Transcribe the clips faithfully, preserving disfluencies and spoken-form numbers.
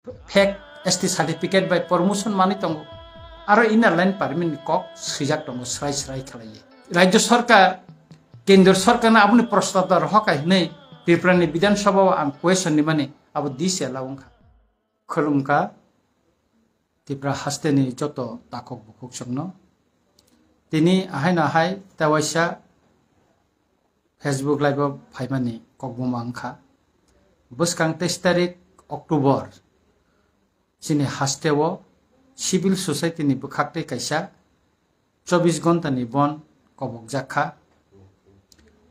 fake S T certificate bai promotion manwi tongo. Aro inner line permit ni kok swijak tongo srai srai khlaiwi. Rajya sarkar, kendra sarkar no aboni prostab da rohor kha hinwi Tripura ni Bidhan Sabha o ang question rimani abo dise la wngkha. Khulumkha Tripura haste ni joto takhuk bukhuk chwngno. Tini ahai no ahai tewaisa Facebook live o phaimani kokbuma wngkha. Bwskang teis tarik October chini haste o civil society ni bwkhak tei kaisa chobbish ghonta ni bon kobokjak kha.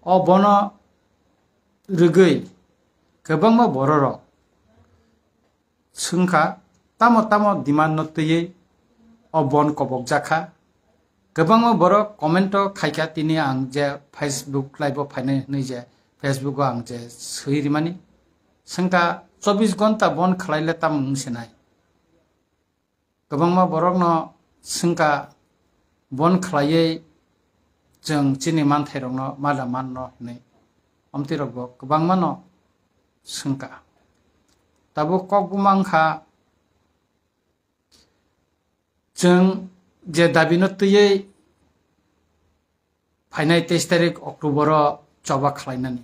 O bono rwgwi kwbangma bororok swngkha, tamo tamo demand no twiwi o bon kobokjak kha. Kwbangma borok comment o khaikha, tini ang je Facebook live o phainai hwnwi je Facebook o ang je swi rimani. Swngkha, chobbish ghonta bon khlaile tamo wng sinai? Kwbangma borokno swngkha, bon khlaiwi chwng chini manthairokno mada manno hwnwi. Omtwirokbo kwbangmano swngkha. Tabuk kokbuma wngkha, chwng je dabino twiwi phainai teis tarik October o choba khlainani.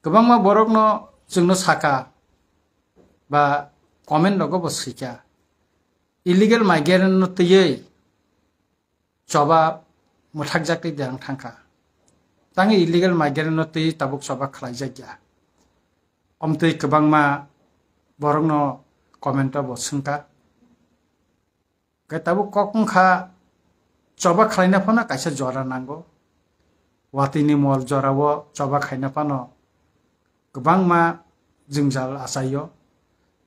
Kwbangma borokno chwngno saka ba comment rogo bo swikha, illegal migrant no twiwi choba mwthakjak twi derang thangkha. Tangwi illegal migrant no twiwi tabuk choba khlaijakya. Omtwi kwbangma borokno comment o bo swngkha. Khe tabuk kok wngkha, choba khlaina phano kaisa jora nango. Watwi ni mol jorao choba khaina phano kwbangma jwngjal achaio.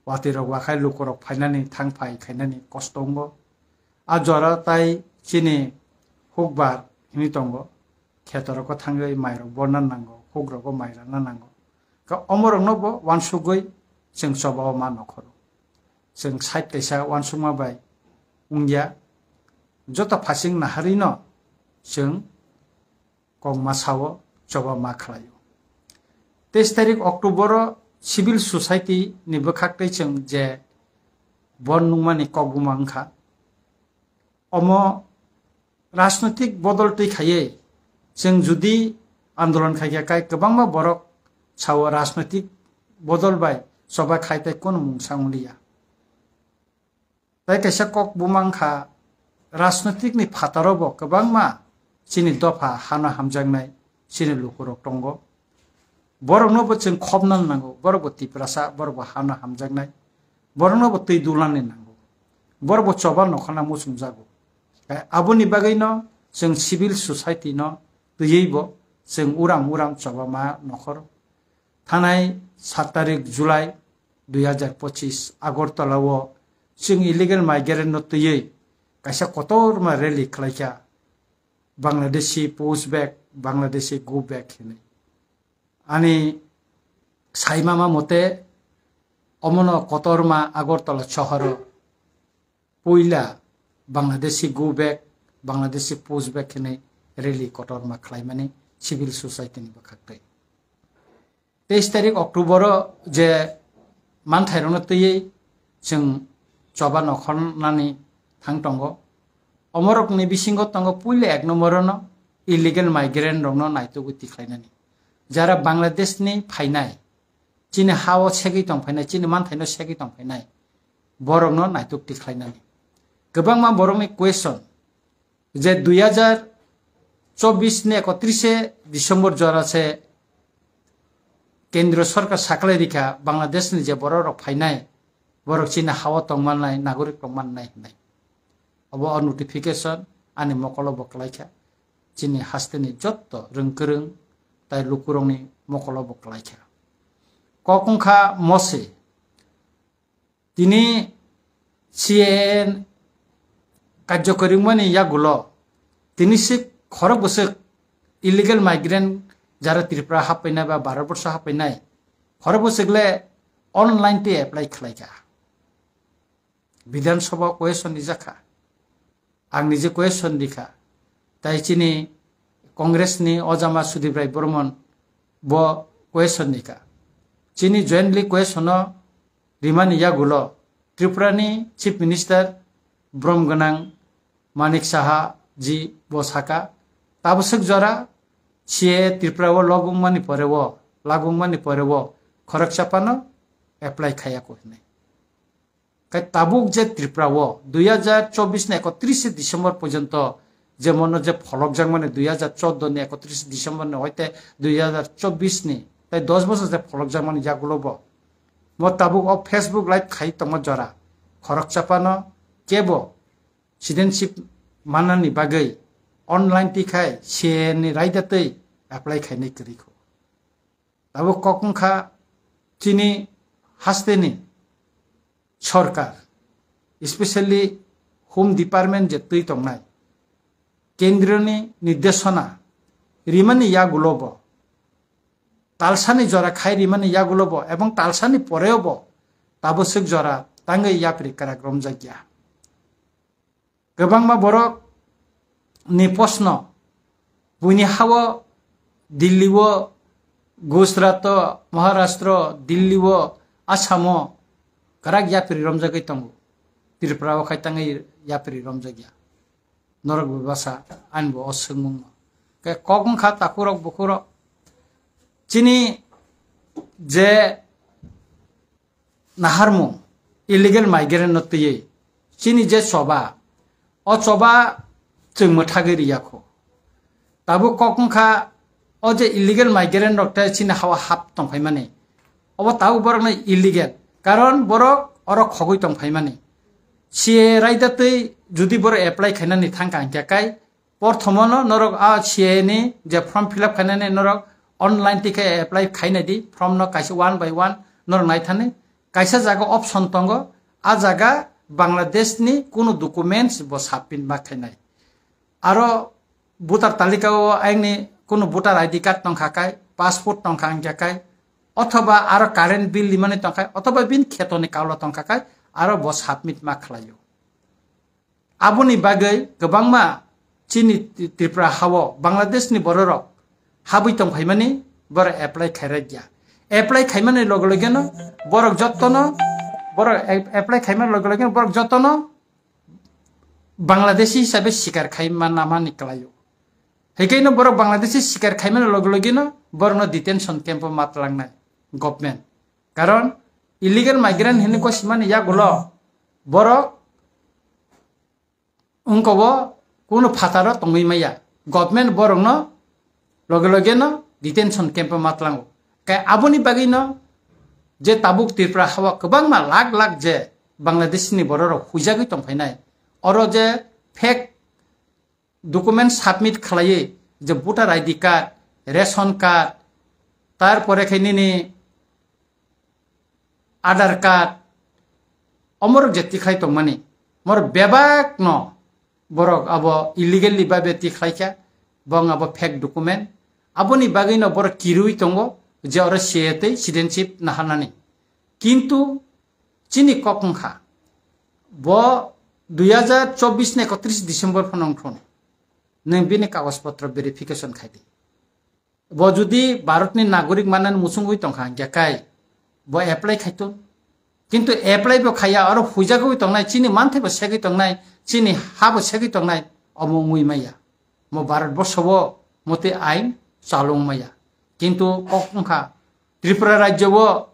Watwi rok wakhai lukurok phainani thang phai khainani kosto wngo. A jora tai chini hukbar hwnwi tongo. Khetorok o thangwi mairok borna nango, hukrok o mai rana nango. Khe omorokno bo uansugwi chwng choba o ma nokhoro. Chwng side kaisa uansukma bai wngya. Joto phasing naharwino chwng kok ma sao, choba ma khlaio. Teis tarik October o civil society ni bwkhak tei chwng je bon nungmani kokbuma wngkha. Omo rajnoitik bodol twi khaiwi chwng judi andolon khaikha, kai kwbangma borok sao rajnoitik bodol bai choba khlai tai kono mungsa wngliya. Tai kaisa kokbuma wngkha, rajnoitik ni phataro bo kwbangma chini dopha hano hamjaknai chini lukurok tongo. Borokno bo chwng khopna nango, borok bo Tiprasa, borok bo hano hamjaknai, borokno bo twi dulani nango, borok bo choba nokhorna muchungjago. Aboni bagwino chwng civil society no twiwi bo chwng uram uram choba ma nokhoro. Thanai sat tarik July dui hazar pochis Agartala o chwng illegal migrant no twiwi kaisa kotorma rally khlaikha, Bangladeshi push back, Bangladeshi go back hinwi. Ani saimama mote omono kotorma Agartala sohoro puila Bangladeshi go back, Bangladeshi push back hinwi rally kotorma khlaimani civil society ni bwkhak twi. Teis tarik October o je manthairokno twiwi chwng choba nokhornani thang tongo. Omorokni bisingo tongo puila ek nombor no illegal migrant rokno naitugwi tikhlainani. Jara Bangladesh ni phainai, chini ha o segwi tong phainai, chini manthaino segwi tong phainai, borokno naituk tikhlainani. Kwbangma borokni question je dui hazar chobbish ni ekotrise December jora se kendro sorkar saklai rikha Bangladesh ni je borok rok phainai, borok chini ha o tong mannai, nagorik tong mannai hinai. Obo o notification ani mokolo bo kwlaikha, chini haste ni jotto rwngkwrwng tai lukurokni mokolo bo kwlaikha. Kok wngkha mose, tini C A A karjokori wngmani yagulo tini se khorok bwswk illegal migrant jara Tripura happainai ba Bharat borsho happainai khorok bwswk le online tei apply khlaikha. Bidhan Sabha o question rijakha. Ang nije question rikha. Tai chini Congress ni ojama Sudip Rai Bormon bo question rikha. Chini jointly question o rimani yagulo Tripura ni Chief Minister brom gwnang Manik Saha ji bo saka, tabuk swk jora C A A Tripura o logwng mani pore o, lagwng mani pore o khoroksa phano apply khaiya ko hinwi. Kai tabuk je Tripura o dui hajar chobbish ni ekotris December porjonto je mono je pholokjak mani dui hajar choudo ni ekotris December ni hoite dui hajar chobbish ni tai dos bosor je pholokjak mani yagulo bo. Mo tabuk o Facebook live khai tongma jora khoroksa phano kebo citizenship manani bagwi online tikhai C A A ni raida twi apply khainai kwrwi kho. Tabuk kok wngkha chini hasteni sorkar, especially Home Department je twi tongnai, kendroni nirdeshona rimani yagulo bo, talsani jora khai rimani yagulo bo, ebong talsani poreo bo tabuk swk jora tangwi yapri kwrak romjakya. Kwbangma borok ni post no buini hao Delhi o, Gujarat o, Maharashtra o, Delhi o, Assam o kwrak yapri romjagwi tongo. Tripura o khai tangwi yapri romjakya. Norok bo basa ani bo o swngmung no. Ke kok wngkha takhurok bukhurok. Chini je naharmung illegal migrant no twiwi chini je choba, o choba chwng mwthagwi riya kho. Tabuk kok wngkha o je illegal migrant rok tei chini hao hap tongphaimani. Obo tabuk borok no illegal, karon borok oro khogwi tongphaimani. C A A raida twi judi borok apply khainani thangkha hwnkhe kai, porthomono norok a C A A ni je form fill up khainani norok online tikhe apply khainai di, form no kaisa one by one norok naithani. Kaisa jaga option tongo, a jaga Bangladesh ni kunu documents bo submit ma khainai. Aro voter talika o ayang ni kunu voter I D card tongkha kai, passport tongkha hwnkhe kai, othoba aro current bill limani tongkha, othoba bini kheto ni kaulo tongkha kai, aro bo submit ma khlaio. Aboni bagwi kwbangma chini Tripura hao Bangladesh ni bororok habwi tongphaimani borok apply khairokya. Apply khaimani loge loge no borok jotono, borok ap-, apply khaimani loge loge no borok jotono Bangladeshi hisabe sikar khaima namani kwlaio. Hikaino borok Bangladeshi sikar khaimani loge loge no borokno detention camp o matlangnai government. Karon illegal migrant hinwi kosimani yagulo borok wngkobo kunu phataro tongwi maya. Government borokno loge loge no detention camp o matlango. Kai aboni bagwi no je tabuk Tripura hao kwbangma lakh lakh je Bangladesh ni bororok huijagwi tongphainai. Oro je fake document submit khlaiwi je voter I D card, ration card, tarpore khe nini Aadhaar card, omorok je tikhlai tongmani, mor bebak no borok abo illegally babe tikhlai kha, bong abo fake document, aboni bagwi no borok kirui tongo je oro C A A tei citizenship naharnani. Kintu chini kok wngkha, bo dui hajar chobbish ni ekotris December phano wngthun, nwng bini kagoj potro verification khai di. Bo judi Bharatni nagorik manani muchungwi tongkha hwnkhe kai bo apply khaitun. Kintu apply bo khaiya, oro huijagwi tongnai, chini manthai bo segwi tongnai, chini ha bo segwi tongnai, omo wngwi maya. Mo Bharat borsho bo motwi ain chalung maya. Kintu kok wngkha Tripura rajyo bo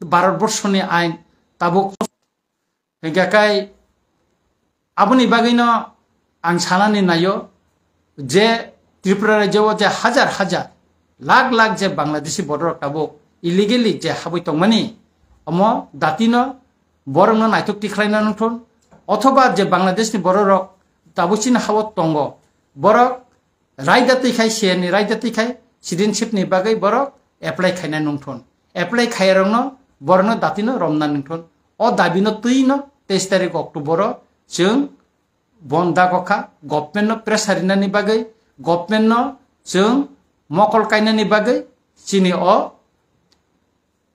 Bharat borsho ni ain tabuk Hingkhe kai aboni bagwino ang sanani naio je Tripura rajyo o je hajar hajar, lakh lakh je Bangladeshi bororok tabuk illegally je habwi tongmani, omo datino borokno naithok tikhlaina nungthun, othoba je Bangladeshni bororok tabuk chini hao tongo, borok raida twi khai, C A A ni raida twi khai, citizenship ni bagwi borok apply khaina nungthun. Apply khaiyarokno borokno datino romna nungthun. O dabino twino teis tarik October o chwng bon dago kha, government no pressure rinani bagwi, government no chwng mokol kainani bagwi chini o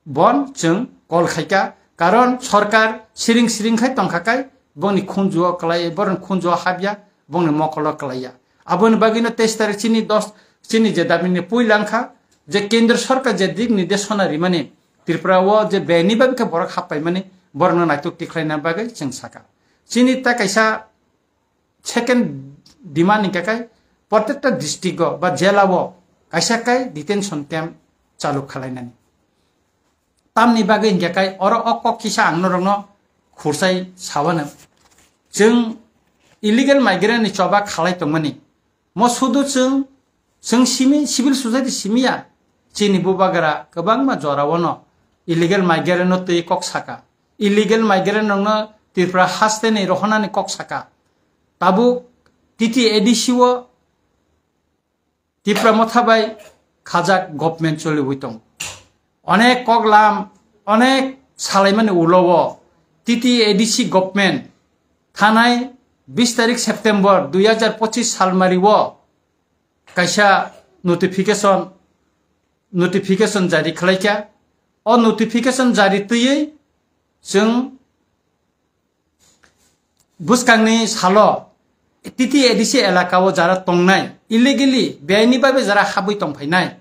bon chwng kol khaikha, karon sorkar siring siring khai tongkha kai, bongni khunju o kwlai, borokni khunju o habya, bongni mokol o kwlaiya. Aboni bagwino teis tarik chini dos, chini je dabini puila wngkha, je kendro sorkar je dik nirdeshona rimani, Tripura o je beni bagwi khe borok happaimani, borokno naituk tikhlaina bagwi chwng saka. Chini ta kaisa second demand hingka khe, protekta district o ba jela o kaisa kai detention camp chalu khalainani. Tamni bagwi hingka khe oro o kok kisa ang norokno khursai sawano. Chwng illegal migrant ni choba khalai tongmani. Mo sudu chwng, chwng simi, civil society simiya. Chini bubagra kwbangma jorao no illegal migrant no twi kok saka. Illegal migrant rokno Tripura haste ni rohonani kok saka. Tabuk T T A D C o Tipra Motha bai khajak government choliwi tong. Onek koklam, onek salaimani ulo o T T A D C government thanai bis tarik September dui hajar pochis salmari o kaisa notification, notification jari khlaikha. O notification jari twiwi chwng bwskangni salo T T A D C elaka o jara tongnai, illegally, beaini babe jara habwi tongphainai,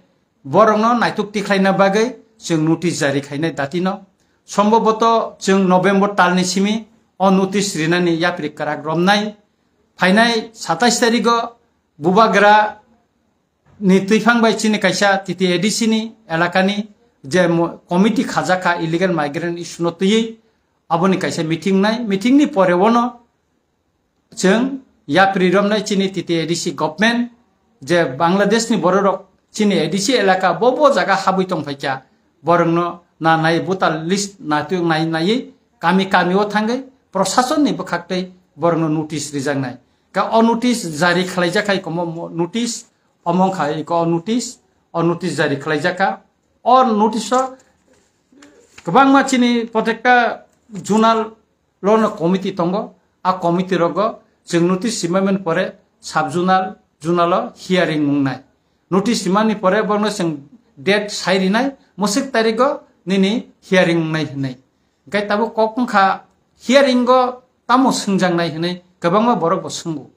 borokno naituk tikhlaina bagwi chwng notice jari khainai datino. Somboboto chwng November talni simi o notice rinani yapri kwrak romnai. Phainai satais tarigo bubagra ni twiphang bai chini kaisa T T A D C ni elakani je mo-, committee khajakha illegal migrant issue no twiwi, aboni kaisa meeting nai. Meeting ni pore ono chwng yapri romnai chini T T A D C government je Bangladesh ni bororok chini A D C elaka bo bo jaga habwi tongphaikha, borokno na nai voter list na twi nai nai kami kami o thangwi prosason ni bwkhak tei borokno notice rijaknai. Ka o notice jari khlaijak hai komo mo-, notice omo wngkha iko o notice, o notice jari khlaijakha. O notice o kwbangma chini protekta zonal lono committee tongo. A committee rogo chwng notice simaiman pore sub zonal, zonal o hearing wngnai. Notice simani pore borno chwng date sai rinai, musik tarigo nini hearing wngnai hinwi. Hingke tabuk kok wngkha hearing o tamo swngjaknai hinwi kwbangma borok bo swnggo.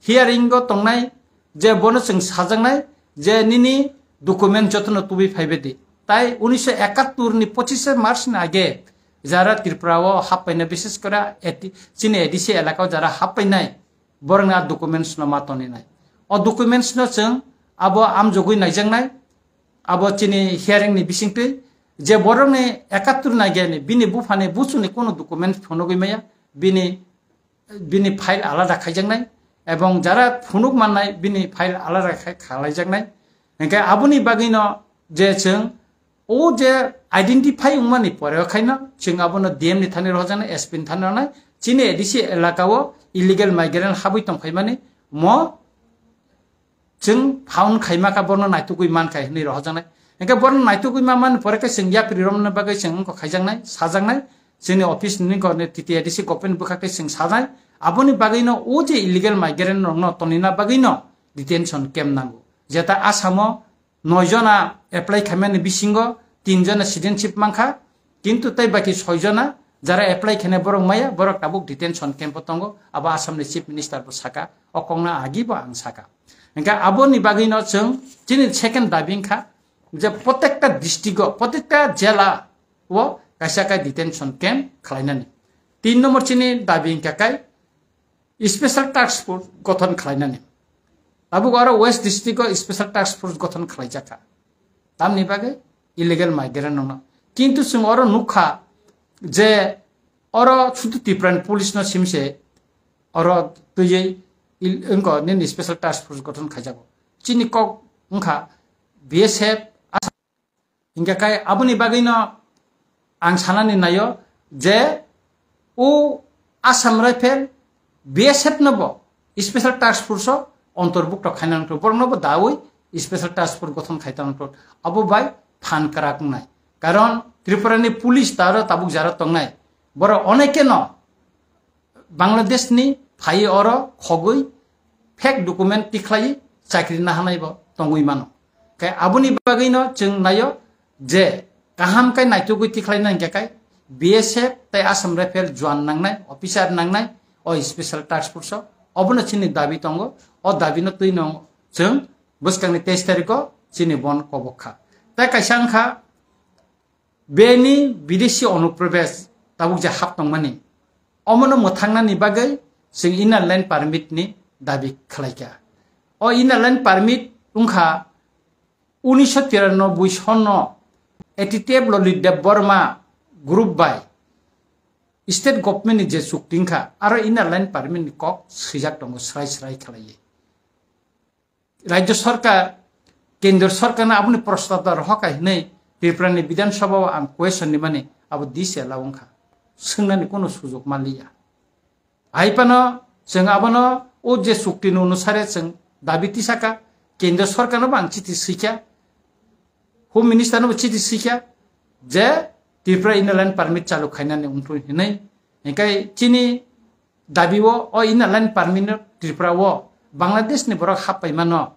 Hearing o tongnai je bono chwng sajaknai je nini document jotono tubui phaibe di. Tai unisho ekattor ni pochishe March ni age jara Tripura o happaina, bishes kore eti-, chini A D C elaka o jara happainai borokni a documents no ma toninai. O documents no chwng abo amjogwi naijaknai, abo chini hearing ni bisingtwi je borokni ekattor ni age ni bini buphani buchuni kono document phunugwi maya, bini bini file alada khaijaknai, ebong jara phunuk mannai bini file alada khai-, khalaijaknai. Hingke aboni bagwino je chwng o je identify wngmani pore o khaino chwng abono D M ni thani rohorjaknai, S P ni thani rohornai, chini A D C elaka o illegal migrant habwi tongphaimani mo chwng found khaima kha, borno naitugwi man kha hinwi rohorjaknai. Hingke borno naitugwi ma man pore khe chwng yapri romna bagwi chwng wngkha khaijaknai, sajaknai, chini office ni gor ni T T A D C government bwkhak tei chwng sajai. Aboni bagwino o je illegal migrant rokno tonina bagwino detention camp nango. Jeta Assam o noi jona apply khaimani bisingo tin jona citizenship mankha, kintu tei baki soi jona jara apply khainai borok maya, borok tabuk detention camp o tongo, abo Assam ni Chief Minister bo saka, o kokno agi bo ang saka. Hingke aboni bagwino chwng chini second dabi wngkha je protekta district o, protekta jela o kaisa kai detention camp khlainani. Tin number chini dabi wngkha kai special task force gothon khlainani. Tabuk oro West District o special task force gothon khlaijakha. Tamni bagwi illegal migrant rokno. Kintu chwng oro nukha je oro sudu Tipran police no simse oro twiwi il-, wngko nini special task force gothon khaijago. Chini kok wngkha B S F Hingke kai aboni bagwino ang sanani naio je o Assam Rifle B S F no bo special task force o ontorbukto khaina nangtho, borokno bo dawi special task force gothon khai tongtho, abo bai phan kwrak wngnai. Karon Tripura ni police taro tabuk jara tongnai, borok onekeno Bangladesh ni phai oro khogwi fake document tikhlai chakri nahanai bo tongwi mano. Khe aboni bagwi no chwng naio je kaham khe naitugwi tikhlai nang khe kai B S F tei Assam Rifle juan nangnai, officer nangnai o special task force o. Obono chini dabi tongo, o dabi no twi no chwng bwskang ni teis tarikh o chini bon kobok kha. Tei kaisa wngkha bini bidesi onuprobesh tabuk je hap tongmani, omono mwthangnani bagwi chwng Inner Line Permit ni dabi khlaikha. O Inner Line Permit wngkha unisho tiranoboi sonno A T T F Lolita Debbarma group bai state government ni je chukti wngkha, aro Inner Line Permit ni kok swijak tongo, srai srai khlaiwi. Rajya Sarkar, Kendra Sarkar no aboni prostab da rohorkha hinwi Tripura ni Bidhan Sabha o ang question rimani abo dise la wngkha. Swngnani kono sujok manliya. Hai phano chwng abono o je chukti ni onusare chwng dabi tisakha, Kendra Sarkar no bo ang chithi swikha, Home Minister no bo chithi swikha je Tripura Inner Line Permit chalu khainani wngthung hinwi. Hinkhe chini dabi o, o Inner Line Permit no Tripura o Bangladesh ni borok hap paimano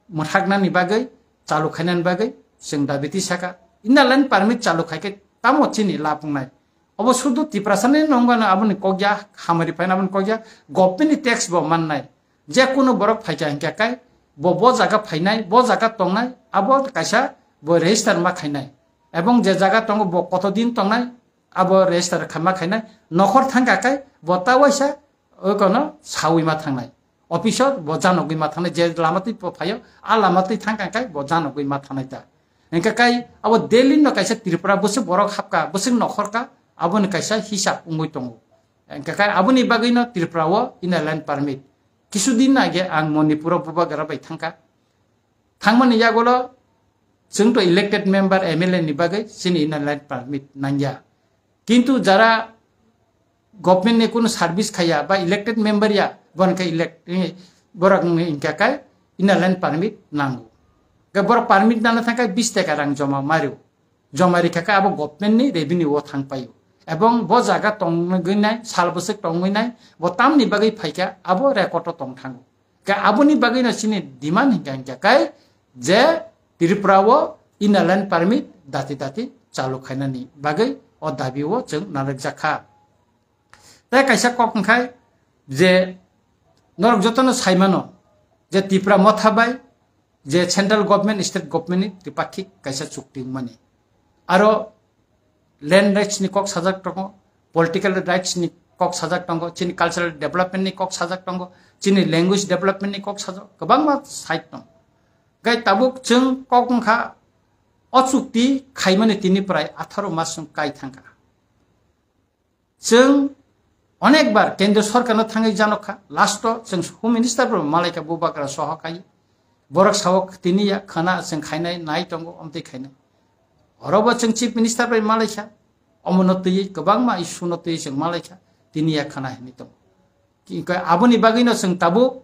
mwthaknani bagwi, chalu khainani bagwi chwng dabi tisakha. Inner Line Permit chalu khaikhe tamo chini lab wngnai? Obo sudu Tiprasani nongmano aboni kokya, hamari phaina aboni kokya, government ni tax bo mannai. Je kunu borok phaikha hinkhe kai bo, bo jaga phainai, bo jaga tongnai, abo kaisa bo register ma khainai. Ebong je jaga tongo bo koto din tongnai, abo register kha ma khainai. Nokhor thangkha kai bo ta waisa okono sawi ma thangnai. Office o bo janogwi ma thangnai, je lama twi phaio, a lama twi thangkha kai bo janogwi ma thangnai ta. Hinkhe kai abo Delhi no kaisa Tripura bwswk borok hapkha, bwswk nokhorkha, aboni kaisa hisab wngwi tongo. Hinkhe kai aboni bagwino Tripura o Inner Line Permit. Kisu din age ang Manipur o bubagra bai thangkha. Thangmani yagulo chwng to elected member M L A ni bagwi chini Inner Line Permit nangya. Kintu jara government ni kunu service khaya ba elected member ya, bono khe elect, eh, borok wngkha kai Inner Line Permit nango. Khe borok permit nana thangkhe bis taka rang joma mario. Joma rikha khe abo government ni revenue o thang paio. Ebong bo jaga tongwi nai, sal bwswk tongwi nai, bo tamni bagwi phaikha, abo record o tong thango. Khe aboni bagwi no chini demand hinkha hinkha kai je Tripura o Inner Line Permit dati dati chalu khainani bagwi o dabi o chwng narwkjakha. Tei kaisa kok wngkhai je norok jotono saimano je Tipra Motha bai je central government, state government ni tripakhik kaisa chukti wngmani. Aro land rights ni kok sajak tongo, political rights ni kok sajak tongo, chini cultural development ni kok sajak tongo, chini language development ni kok sajak, kwbangma side tongo. Gai tabuk chwng kok wngkha o chukti khaimani tini prai atharo mas wng kai thangkha. Chwng onekbar Kendra Sorkarno thangwi janokha, last o chwng Home Minister bo malaikha bubagra soho kai. Borok sao tini ya khana chwng khainai nai tongo, omtwi khainai. Orobo chwng Chief Minister bai malaikha, omono twiwi kwbangma issue no twiwi chwng malaikha, tini ya khana hinwi tongo. Ki-, aboni bagwino chwng tabuk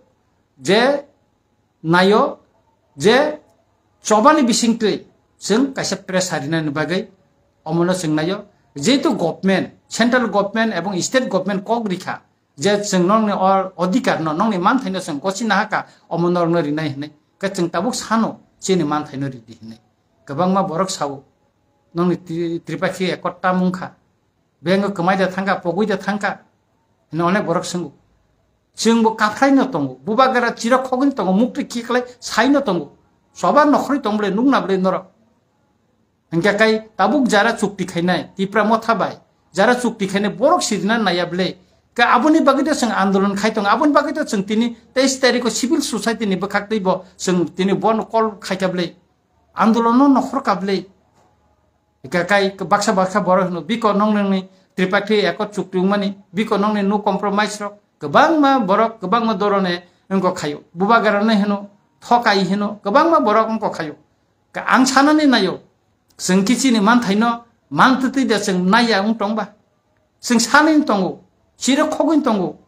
je naio je chobani bisingtwi chwng kaisa pressure rinani bagwi omono chwng naio, jehetu government, central government ebong state government kok rikha je chwng nokni or-, odhikar no, nokni manthai no chwng gosi nahaka, omo norokno rinai hinwi. Khe chwng tabuk sano chini manthai no ridi hinwi. Kwbangma borok sao, nokni tri-, Tripakhi ekot tam wngkha, bengo kwmai da thangkha, pogwi da thangkha hinwi onek borok swngo. Chwngbo kaphraino tongo, bubagra chirok khogwino tongo, muktwi khiklai saino tongo. Soba nokhorwi tong bwle, nukna bwle norok. Hinkhe kai tabuk jara chukti khainai, Tipra Motha bai, jara chukti khainai borok sirina naiya bwle. Ka aboni bagwi to chwng andolon khai tongo, aboni bagwi to chwng tini teis tarikho civil society ni bwkhak twi bo chwng tini bono call khaikha bwle. Andolono nokhorkha bwle. Hinkhe kai baksa baksa borok hino, biko nong nongni Tripakhi ekot chukti wngmani, biko nongni no compromise rok, kwbangma borok, kwbangma dorone wngkok khaio. Bubagrano hino, thokai hino, kwbangma borok wngkok khaio. Ka ang sanani naio, chwng khe chini manthaino mantwtwi da chwng naiya wng tongba. Chwng sanwi tongo, chirok khogwi tongo.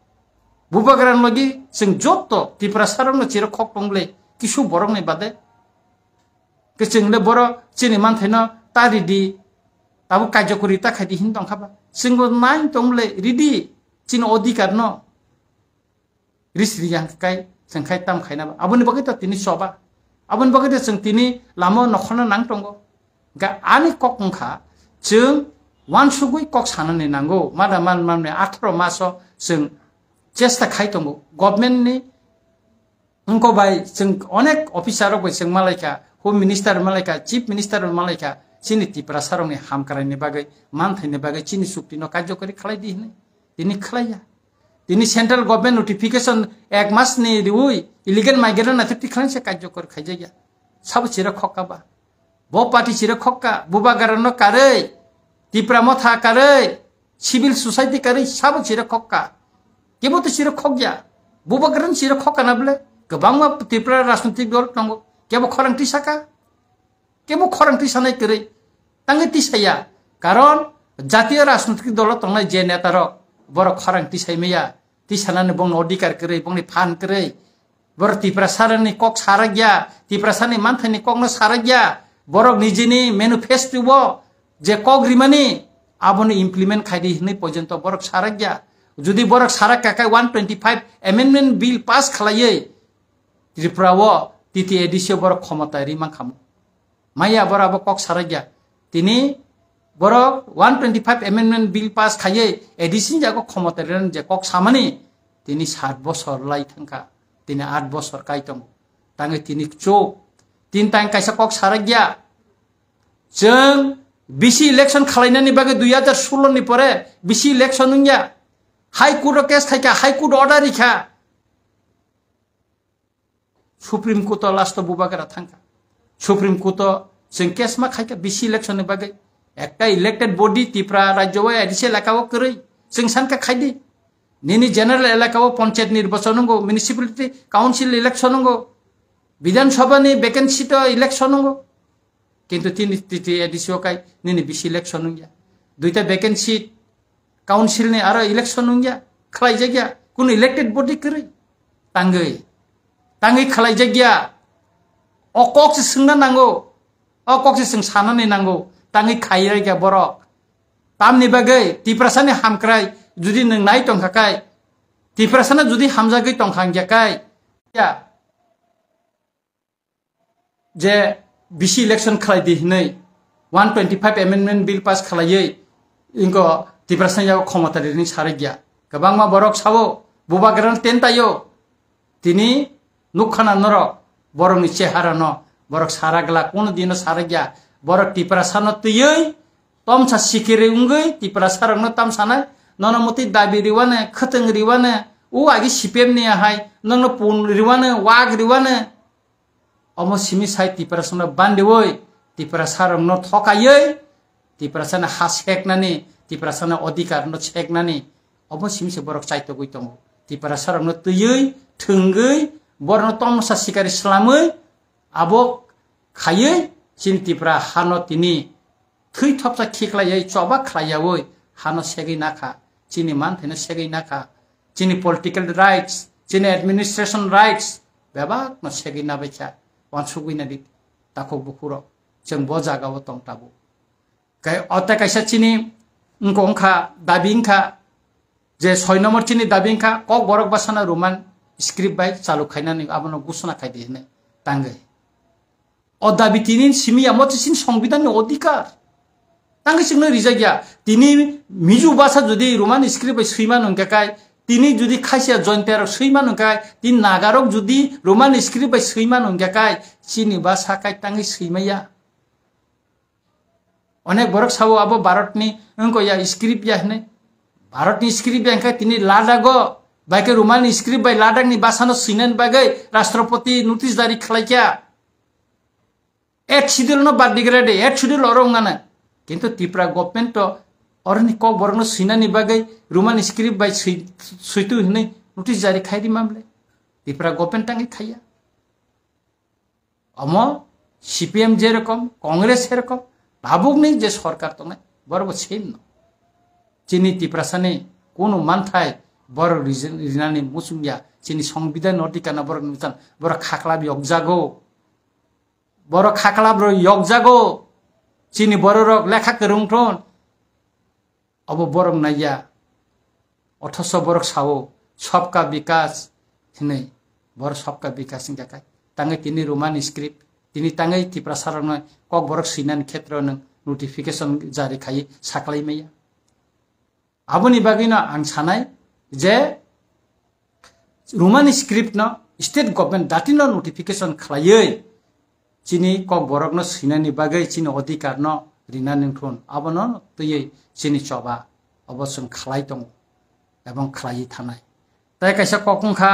Bubagrani logi chwng jotto Tiprasarokno chirok khok tong bwle, kisu borokni bade. Khe chwng le boro chini manthaino ta ridi, abo kaijakuri ta khaidi hin tongkha ba. Chwngbo nai tong le ridi chini odhikar no. Ris riyang kai chwng khai tam khaina ba. Aboni bagwi to tini choba. Aboni bagwi to chwng tini lama nokhorna nang tongo. Ga ani kok wngkha chwng wansugwi kok sanani nango. Mada man manni atharo maso chwng chesta khai tongo. Government ni wngko bai chwng onek officer rok bai chwng malaikha, Home Minister malaikha, Chief Minister malaikha, Chini Tiprasa rokni hamkraini bagwi, manthaini bagwi chini chukti no karjokori khlai di hinwi. Tini khlaiya. Tini central government notification ek mas ni riwi illegal migrant na twi khlai se karjokori khaijakya. Sabo chira khokka ba. Bo party chira khokka, Bubagra no karwi, Tipra Motha karwi, civil society karwi sabo chira khokka. Kebo to chira khokya. Bubagra no chira khokka na bole. Kwbangma Tripura rajnitik dol tongo. Kebo khorang twi saka. Kebo khorang twi sanai kwrwi. Tangwi twi saya. Karon jatiyo rajnitik dolo tongnai je neta rok borok khorang twi sai maya. Twi sanani bongni odhikar kwrwi, bongni phan kwrwi. Borok Tiprasarani kok sarakya, Tiprasani manthaini kokno sarakya. Borok nijini manifesto o je kok rimani abono implement khaidi hinwi porjonto borok sarakya. Jodi borok sarakka khe one twenty five amendment bill pass khlaiwi Tripura o T T A D C o borok khomota ri mankhamu. Maya borok abo kok sarakya. Tini borok one twenty five amendment bill pass khaiwi A D C ni jago khomota ri je kok samani tini sat bosor lai thangkha. Tini aat bosor kai tongo. Tangwi tini chuk. Tin tang kaisa kok sarakya. Chwng bisi election khalainani bagwi dui hajar solo ni pore bisi election wngya. High Court o case khaikha, High Court order rikha. Supreme Court o last o Bubagra thangkha. Supreme Court o chwng case ma khaikha bisi election ni bagwi. Ekta elected body Tripura rajyo o A D C elaka o kwrwi. Chwng sankha khaidi. Nini general elaka o panchayat nirbachon wngo, municipality council election wngo, Bidhan Sabha ni vacancy to election wngo. Kintu tini T T A D C o kai nini bisi election wngya. Duita vacancy council ni aro election wngya. Khlaijakya. Kunu elected body kwrwi. Tangwi. Tangwi khlaijakya. O kok se swngna nango. O kok se swng sanani nango. Tangwi khairikya borok. Tamni bagwi Tiprasani hamkrai judi nwng nai tongkha kai, Tiprasano judi hamjagwi tongkha wngya kai, ya, je bisi election khlai di hinwi one twenty five amendment bill pass khlaiwi inko Tiprasani yago khomota rini sarikya. Kwbangma borok sao, Bubagrano tentaio. Tini nukha na norok, borokni chehara no, borok sarakla, kono dino sarakya, borok Tiprasa no twiwi, tomsa sikiri wngwi, Tiprasa rok no tamsanai, nono mutwi dabi riwane, khwtwng riwane, o agi C P M ni ahai, nokno pun riwane, wak riwane, omo simi sai Tiprasa no bandiwi, Tiprasa rok no thokaiwi, Tiprasani ha seknani, Tiprasani odhikar no seknani, omo simi se borok chaitogwi tongo. Tiprasa rokno twiwi, thwngwi, borokno tomsa sikari slamwi, abo khaiwi chini Tipra hano tini thwi thopsa khiklaiwi choba khlaiyawi hano segwi nakha, chini manthaino segwi nakha, chini political rights, chini administration rights bebakno segwi nabaikha, wansugwi nadi takhuk bukhurok, chwng bo jagao tong tabuk. Kai ote kaisa chini wngko wngkha, dabi wngkha je soi nombor chini dabi wngkha, Kokborok bwsano Roman script bai chalu khainani abono gusuna khaidi hinwi tangwi. O dabi tini simi ya mote chini songbidanni odhikar. Tangwi chwngno rijak ya. Tini Mizo bwsa jodi Roman script bai swima nungkha kai, tini jodi Khasia Jaintia rok swima nungkha kai, tini Naga rok jodi Roman script bai swima nungkha kai, chini bwsa kai tangwi swima ya. Onek borok sao abo Bharatni wngko ya script ya hinwi. Bharatni script ya hwnkhe tini Ladakh o bai khe Roman script bai Ladakh ni bwsano swinani bagwi Rashtrapati notice jari khlaikha. Eighth schedule no bad digra de, eighth schedule oro wngana. Kintu Tripura government to oroni kok borokno swinani bagwi Roman script bai swi-, switu hinwi notice jari khairi mamle. Tripura government tangwi khaiya. Omo C P M jerokom, Congress serokom, tabukni je sorkar tongnai, borokbo same no. Chini Tiprasani kunu manthai borok rijin-, rinani muchungya, chini songbidan no dikana borok nuchan, borok khaklap yokjago. Borok khaklap rok yokjago. Chini borok rok lekha kwrwng thon. Obo borok naiya. Othoso borok sao, "Sabka Vikas" hinwi. Borok Sabka Vikas wngkha kai. Tangwi tini Roman script, tini tangwi Tiprasa rokno kok borok swinani khetro nwng notification jari khai saklai maya. Aboni bagwino ang sanai je Roman script no state government datino notification khlaiwi chini kok borokno swinani bagwi chini odhikar no rinani wngthun, abono twiwi chini choba obo chwng khlai tongo ebong khlaiwi thanai. Tai kaisa kok wngkha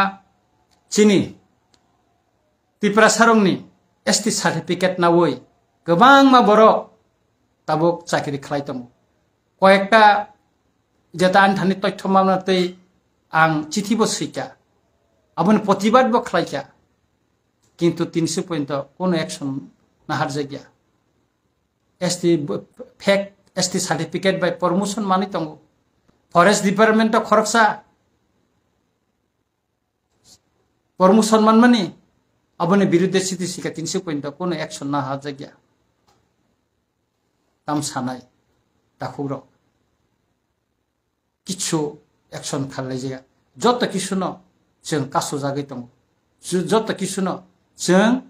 chini Tiprasarokni S T certificate nawi kwbangma borok tabuk chakri khlai tongo. Koyekta jeta ani thani toithoma tei ang chithi bo swikha, aboni protibad bo khlaikha, kintu tinsi pointo kono action naharjakya. S T b-, fake S T certificate bai promotion manwi tongo. Forest Department o khoroksa promotion manmani, aboni birudde siti sika tinsi pointo kono action naharjakya. Tam sanai takhukrok kichu action kharlaijaya. Joto kisuno chwng kasujagwi tongo. Ju-, joto kisuno chwng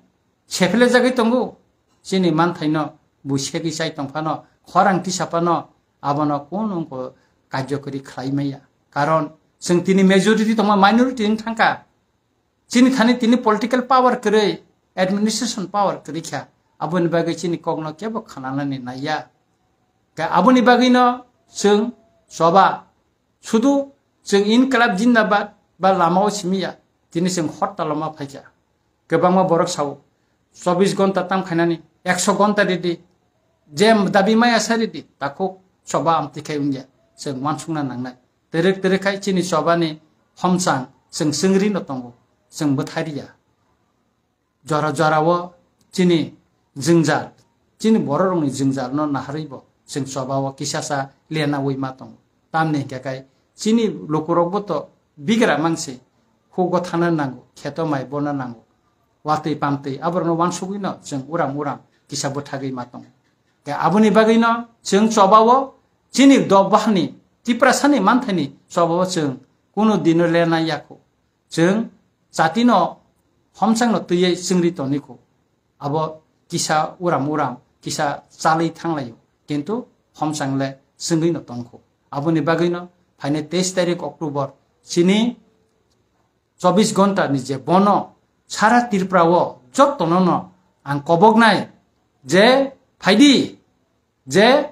sephilejagwi tongo. Chini manthaino bui segwi chai tongphano, khorang tisaphano, abono kunu wngkho karjokori khlai maya. Karon chwng tini majority tongma minority wng thangkha. Chini thani tini political power kwrwi, administration power kwrwi kha. Aboni bagwi chini kokno kebo khananani naiya. Khe aboni bagwino chwng choba sudu chwng Inqilab Jindabad ba lamao simiya, tini chwng hortalo ma phaikha. Kwbangma borok sao, chobbish gonta tam khainani, ekso gonta ridi, je dabi maya sa ridi, takhuk choba amtwi khai wngya, chwng uansukna nangnai. Twrwk twrwk khai chini chobani homchang chwng chwngri no tongo, chwng bwthai riya. Jora jorao chini jwngjal, chini bororokni jwngjalno naharwibo chwng chobao kisasa lenawi ma tongo. Tamni hinkhe kai chini lukurokbo to bigra mangsi, hugo thana nango, kheto mai bona nango, watwi pamtwi aborokno uansugwino chwng uram uram kisa bwthagwi ma tongo. Khe aboni bagwino chwng chobao chini dophani Tiprasani manthaini chobao chwng kunu dino lena yakho. Chwng chatino homchangno twiwi chwngri toni kho. Abo kisa uram uram, kisa chalwi thanglaio, kintu homchang le chwngwino tongkho. Aboni bagwino phainai teis tarik October chini chobbish gonta ni je bono sara Tripura o jotono no ang koboknai je phaidi je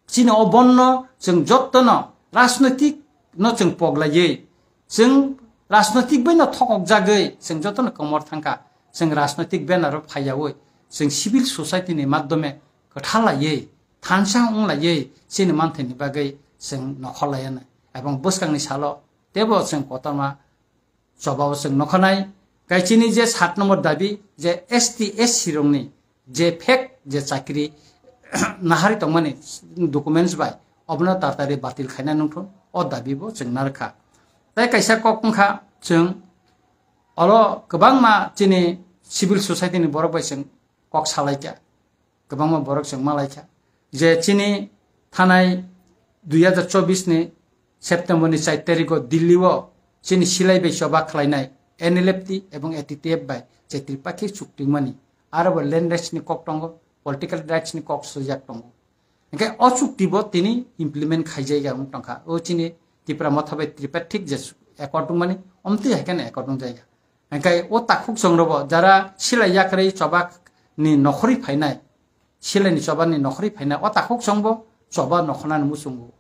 chini o bonno chwng jotono rajnoitik no chwng poglaiwi, chwng rajnoitik bai no thokok jagwi chwng jotono komor thangkha, chwng rajnoitik banner o phaiyawi chwng civil society ni madhyome kwtha laiwi thansa wng laiwi chini manthai ni bagwi chwng nokhor laiya nai. Ebong bwskang ni salo tebo chwng kotorma chobao chwng nokhanai, kaichini je sat nombor dabi je S T S C rokni je fake je chakri nahari tongmani documents bai obono tatari batil khaina nungthun o dabi bo chwng narwkha. Tai kaisa kok wngkha chwng oro kwbangma chini civil society ni borok bai chwng kok salaikha. Kwbangma borok chwng malaikha je chini thanai dui hajar chobbish ni September ni char tarikh o Delhi o chini silai bai choba khlainai N L F T ebong A T T F bai je Tripakhi chukti mani, aro bo land rights ni kok tongo, political rights ni kok swijak tongo. Hingke o chukti bo tini implement khaijai ya wng tongkha. O chini Tipra Motha bai Tripartite je accord wngmani, omtwi hai kheno accord wngjai ya. Hingke o takhuk chwng robo jara silai yakrwi choba ni nokhorwi phainai, silai ni choba ni nokhorwi phainai, o takhuk chwng bo choba nokhornani muchungo.